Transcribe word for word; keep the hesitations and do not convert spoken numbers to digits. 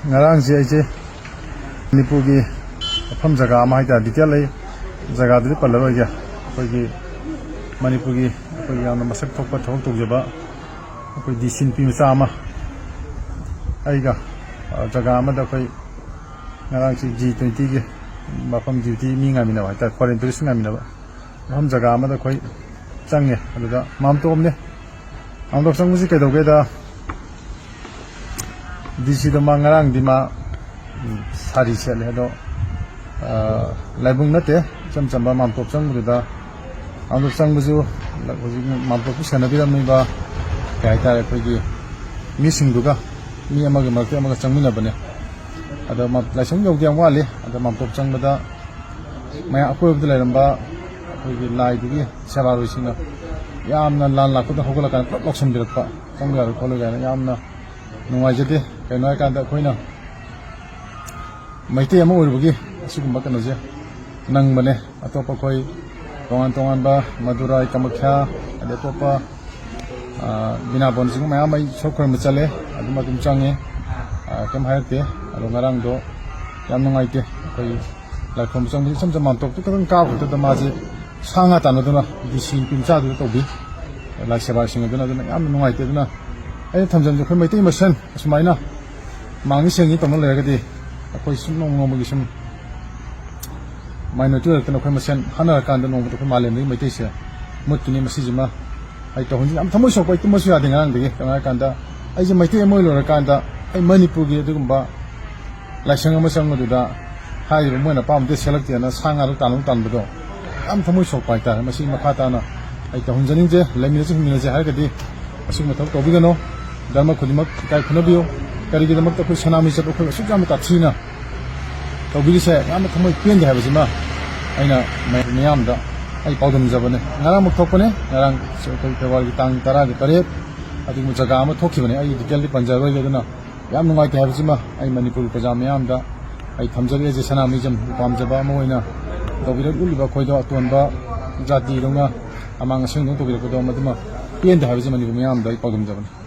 ꯉꯔꯥꯡꯁꯦ ꯑꯩꯁꯦ ꯃꯅꯤꯄꯨꯔꯒꯤ ꯃꯐꯝ ꯖꯒꯥ ꯑꯃ ꯍꯥꯏꯇꯥꯔꯦ, ꯗꯤꯇꯦꯜ ꯑꯩ ꯖꯒꯥꯗꯨꯗꯤ ꯄꯜꯂꯔꯣꯏꯒꯦ꯫ ꯑꯩꯈꯣꯏꯒꯤ ꯃꯅꯤꯄꯨꯔꯒꯤ ꯑꯩꯈꯣꯏꯒꯤ ꯌꯥꯝꯅ ꯃꯁꯛ ꯊꯣꯛꯄ ꯊꯕꯛ ꯇꯧꯖꯕ ꯑꯩꯈꯣꯏ ꯗꯤ ꯁꯤ ꯅꯨꯄꯤ ꯃꯆꯥ ꯑꯃ ꯑꯩꯒ, ꯑ, ꯖꯒꯥ ꯑꯃꯗ ꯑꯩꯈꯣꯏ ꯉꯔꯥꯡꯁꯤ ꯖꯤ ꯇ꯭ꯋꯦꯟꯇꯤꯒꯤ ꯃꯐꯝ ꯗ꯭ꯌꯨꯇꯤ ꯃꯤ ꯉꯥꯏꯃꯤꯟꯅꯕ ꯍꯥꯏꯇꯥꯔꯦ, ꯐꯣꯔꯦꯟ ꯇꯨꯔꯤꯁ ꯉꯥꯏꯃꯤꯟꯅꯕ ꯃꯐꯝ ꯖꯒꯥ ꯑꯃꯗ ꯑꯩꯈꯣꯏ ꯆꯪꯉꯦ꯫ ꯑꯗꯨꯗ ꯃꯥꯝꯇꯣꯞꯅꯦ꯫ ꯃꯥꯝꯇꯣꯞ ꯆꯪꯕꯁꯤ ꯀꯩꯗꯧꯒꯦꯗ, ꯗꯤ ꯁꯤꯗꯣ ꯃꯥ ꯉꯔꯥꯡꯗꯤ ꯃꯥ, ꯎꯝ, ꯁꯥꯔꯤ ꯁꯦꯠꯂꯦ꯫ ꯑꯗꯣ, ꯑ, ꯂꯥꯏꯕꯨꯡ ꯅꯠꯇꯦ, ꯏꯆꯝ ꯆꯝꯕ ꯃꯥꯝꯇꯣꯞ ꯆꯪꯕꯗꯨꯗ, ꯃꯥꯝꯇꯣꯞ ꯆꯪꯕꯁꯨ ꯍꯧꯖꯤꯛ ꯃꯥꯝꯇꯣꯞꯀꯤ ꯁꯦꯟꯅꯕꯤꯔꯝꯃꯤꯕ, ꯀꯩ ꯍꯥꯏꯇꯥꯔꯦ, ꯑꯩꯈꯣꯏꯒꯤ ꯃꯤꯁꯤꯡꯗꯨꯒ, ꯃꯤ ꯑꯃꯒꯤ ꯃꯔꯛꯇ ꯑꯃꯒ ꯆꯪꯃꯤꯟꯅꯕꯅꯦ꯫ ꯑꯗꯣ ꯃꯥ-, ꯂꯥꯏꯁꯪ ꯌꯧꯗꯤ ꯌꯥꯝ ꯋꯥꯠꯂꯤ꯫ ꯑꯗꯣ ꯃꯥꯝꯇꯣꯞ ꯆꯪꯕꯗ ꯃꯌꯥꯝ ꯑꯀꯣꯏꯕꯗ ꯂꯩꯔꯝꯕ ꯑꯩꯈꯣꯏꯒꯤ ꯂꯥꯏꯗꯨꯒꯤ ꯁꯦꯕꯥꯔꯨꯁꯤꯡꯅ ꯌꯥꯝꯅ ꯂꯥꯟ ꯂꯥꯛꯄꯗ ꯍꯧꯒꯠꯂꯀꯥꯟꯗ ꯄꯨꯂꯞ ꯂꯧꯁꯤꯟꯕꯤꯔꯛꯄ, ꯆꯪꯕ ꯌꯥꯔꯣꯏ ꯈꯣꯠꯂꯣꯏ ꯀꯥꯏꯅ ꯌꯥꯝꯅ ꯅꯨꯡꯉꯥꯏꯖꯗꯦ꯫ ꯀꯩꯅꯣ ꯍꯥꯏꯀꯥꯟꯗ ꯑꯩꯈꯣꯏꯅ ꯃꯩꯇꯩ ꯑꯃ ꯑꯣꯏꯔꯨꯕꯒꯤ ꯑꯁꯤꯒꯨꯝꯕ ꯀꯩꯅꯣꯁꯦ ꯅꯪꯕꯅꯦ꯫ ꯑꯇꯣꯞꯄ ꯑꯩꯈꯣꯏ ꯇꯣꯉꯥꯟ ꯇꯣꯉꯥꯟꯕ ꯃꯗꯨꯔꯥꯏ, ꯀꯥꯃꯈ꯭ꯌꯥ, ꯑꯗꯩ ꯑꯇꯣꯞꯄ, ꯑ, ꯕꯤꯅꯥꯕꯣꯟꯁꯤꯡ ꯃꯌꯥꯝ ꯑꯩ ꯏꯁꯣꯔ ꯈꯨꯔꯨꯝꯕ ꯆꯠꯂꯦ, ꯑꯗꯨꯝ ꯑꯗꯨꯝ ꯆꯪꯉꯦ, ꯑ, ꯀꯩꯝ ꯍꯥꯏꯔꯛꯇꯦ꯫ ꯑꯗꯣ ꯉꯔꯥꯡꯗꯣ ꯌꯥꯝ ꯅꯨꯡꯉꯥꯏꯇꯦ꯫ ꯑꯩꯈꯣꯏ ꯂꯥꯏ ꯈꯨꯔꯨꯝꯕ ꯆꯪꯕꯁꯦ ꯏꯆꯝ ꯆꯝ ꯃꯥꯝꯇꯣꯞꯇꯨ ꯈꯛꯇꯪ ꯀꯥꯕ ꯈꯛꯇꯗ ꯃꯥꯁꯦ ꯁꯥ ꯉꯥ ꯇꯥꯟꯅꯗꯨꯅ ꯗꯤ ꯁꯤ ꯅꯨꯄꯤ ꯃꯆꯥꯗꯨꯗ ꯇꯧꯕꯤ, ꯂꯥꯏ ꯁꯦꯕꯥꯁꯤꯡ ꯑꯗꯨꯅ, ꯑꯗꯨꯅ ꯌꯥꯝꯅ ꯅꯨꯡꯉꯥꯏꯇꯦ꯫ ꯑꯗꯨꯅ ꯑꯩꯅ ꯊꯝꯖꯕꯁꯦ ꯑꯩꯈꯣꯏ ꯃꯩꯇꯩ ꯃꯁꯦꯟ ꯑꯁꯨꯃꯥꯏꯅ ꯃꯥꯡꯏ ꯁꯦꯡꯏ ꯇꯧꯅ ꯂꯩꯔꯒꯗꯤ ꯑꯩꯈꯣꯏ ꯁꯨꯝ ꯅꯣꯡꯃ ꯅꯣꯡꯃꯒꯤ ꯁꯨꯝ ꯃꯥꯏꯅꯣꯔꯤꯇꯤ ꯑꯣꯏꯔꯛꯇꯅ ꯑꯩꯈꯣꯏ ꯃꯁꯦꯟ ꯍꯥꯠꯅꯔꯀꯥꯟꯗ ꯅꯣꯡꯃꯗ ꯑꯩꯈꯣꯏ ꯃꯥꯂꯦꯝꯗꯒꯤ ꯃꯩꯇꯩꯁꯦ ꯃꯨꯠꯈꯤꯅꯤ꯫ ꯃꯁꯤꯁꯤꯃ ꯑꯩ ꯇꯧꯍꯟꯅꯤꯡꯉꯤ꯫ ꯌꯥꯝ ꯊꯃꯣꯏ ꯁꯣꯛꯄ, ꯑꯩ ꯇꯨꯝꯕꯁꯨ ꯌꯥꯗꯦ ꯉꯔꯥꯡꯗꯒꯤ꯫ ꯀꯩꯅꯣ ꯍꯥꯏꯔꯀꯥꯟꯗ ꯑꯩꯁꯦ ꯃꯩꯇꯩ ꯑꯃ ꯑꯣꯏꯅ ꯂꯣꯏꯔꯀꯥꯟꯗ ꯑꯩ ꯃꯅꯤꯄꯨꯔꯒꯤ ꯑꯗꯨꯒꯨꯝꯕ ꯂꯥꯏꯁꯪ ꯑꯃ ꯆꯪꯕꯗꯨꯗ ꯍꯥꯏꯔꯤꯕ ꯃꯣꯏꯅ ꯑꯄꯥꯝꯕꯗ ꯁꯦꯠꯂꯛꯇꯦꯅ ꯁꯥ ꯉꯥꯗꯣ ꯇꯥꯟꯅꯕ ꯇꯥꯟꯕꯗꯣ ꯌꯥꯝ ꯊꯃꯣꯏ ꯁꯣꯛꯄ ꯍꯥꯏꯇꯥꯔꯦ꯫ ꯃꯁꯤ ꯃꯈꯥ ꯇꯥꯅ ꯑꯩ ꯇꯧꯍꯟꯖꯅꯤꯡꯗꯦ꯫ ꯂꯩꯃꯤꯟꯅꯁꯤ ꯍꯤꯡꯃꯤꯟꯅꯁꯤ ꯍꯥꯏꯔꯒꯗꯤ ꯑꯁꯤꯒꯨꯝꯕ ꯊꯕꯛ ꯇꯧꯕꯤꯒꯅꯨ꯫ ꯙꯔꯃ ꯈꯨꯗꯤꯡꯃꯛ ꯏꯀꯥꯏ ꯈꯨꯝꯅꯕꯤꯌꯨ꯫ ꯀꯔꯤꯒꯤꯗꯃꯛꯇ ꯑꯩꯈꯣꯏ ꯁꯅꯥꯃꯍꯤ ꯆꯠꯄ ꯑꯩꯈꯣꯏ ꯑꯁꯨꯛ ꯌꯥꯝꯅ ꯇꯥꯊꯤꯅ ꯇꯧꯕꯤꯔꯤꯁꯦ ꯌꯥꯝꯅ ꯊꯃꯣꯏ ꯄꯦꯟꯗꯦ ꯍꯥꯏꯕꯁꯤꯃ ꯑꯩꯅ ꯃꯌꯥꯝꯗ ꯑꯩ ꯄꯥꯎꯗꯝꯖꯕꯅꯦ꯫ ꯉꯔꯥꯡꯃꯛ ꯊꯣꯛꯄꯅꯦ, ꯉꯔꯥꯡ ꯑꯩꯈꯣꯏ ꯐꯦꯕ꯭ꯔꯨꯋꯥꯔꯤꯒꯤ ꯇꯥꯡ ꯇꯔꯥꯒ ꯇꯔꯦꯠ ꯑꯗꯨꯒꯨꯝꯕ ꯖꯒꯥ ꯑꯃ ꯊꯣꯛꯈꯤꯕꯅꯦ꯫ ꯑꯩ ꯗꯤꯇꯦꯜꯗꯤ ꯄꯟꯖꯔꯣꯏꯒꯦ꯫ ꯑꯗꯨꯅ ꯌꯥꯝ ꯅꯨꯡꯉꯥꯏꯇꯦ ꯍꯥꯏꯕꯁꯤꯃ ꯑꯩ ꯃꯅꯤꯄꯨꯔꯒꯤ ꯄ꯭ꯔꯖꯥ ꯃꯌꯥꯝꯗ ꯑꯩ ꯊꯝꯖꯔꯤ꯫ ꯑꯩꯁꯦ ꯁꯅꯥꯃꯍꯤ ꯆꯝ ꯄꯥꯝꯖꯕ ꯑꯃ ꯑꯣꯏꯅ ꯇꯧꯕꯤꯔꯛꯂꯤꯕ ꯑꯩꯈꯣꯏꯗꯣ ꯑꯇꯣꯟꯕ ꯖꯥꯇꯤꯗꯧꯅ ꯑꯃꯥꯡ ꯑꯁꯦꯡꯗꯧꯅ ꯇꯧꯕꯤꯔꯛꯄꯗꯣ ꯃꯗꯨꯃ ꯄꯦꯟꯗꯦ ꯍꯥꯏꯕꯁꯤ ꯃꯅꯤꯄꯨꯔ ꯃꯤꯌꯥꯝꯗ ꯑꯩ ꯄꯥꯎꯗꯝꯖꯕꯅꯤ꯫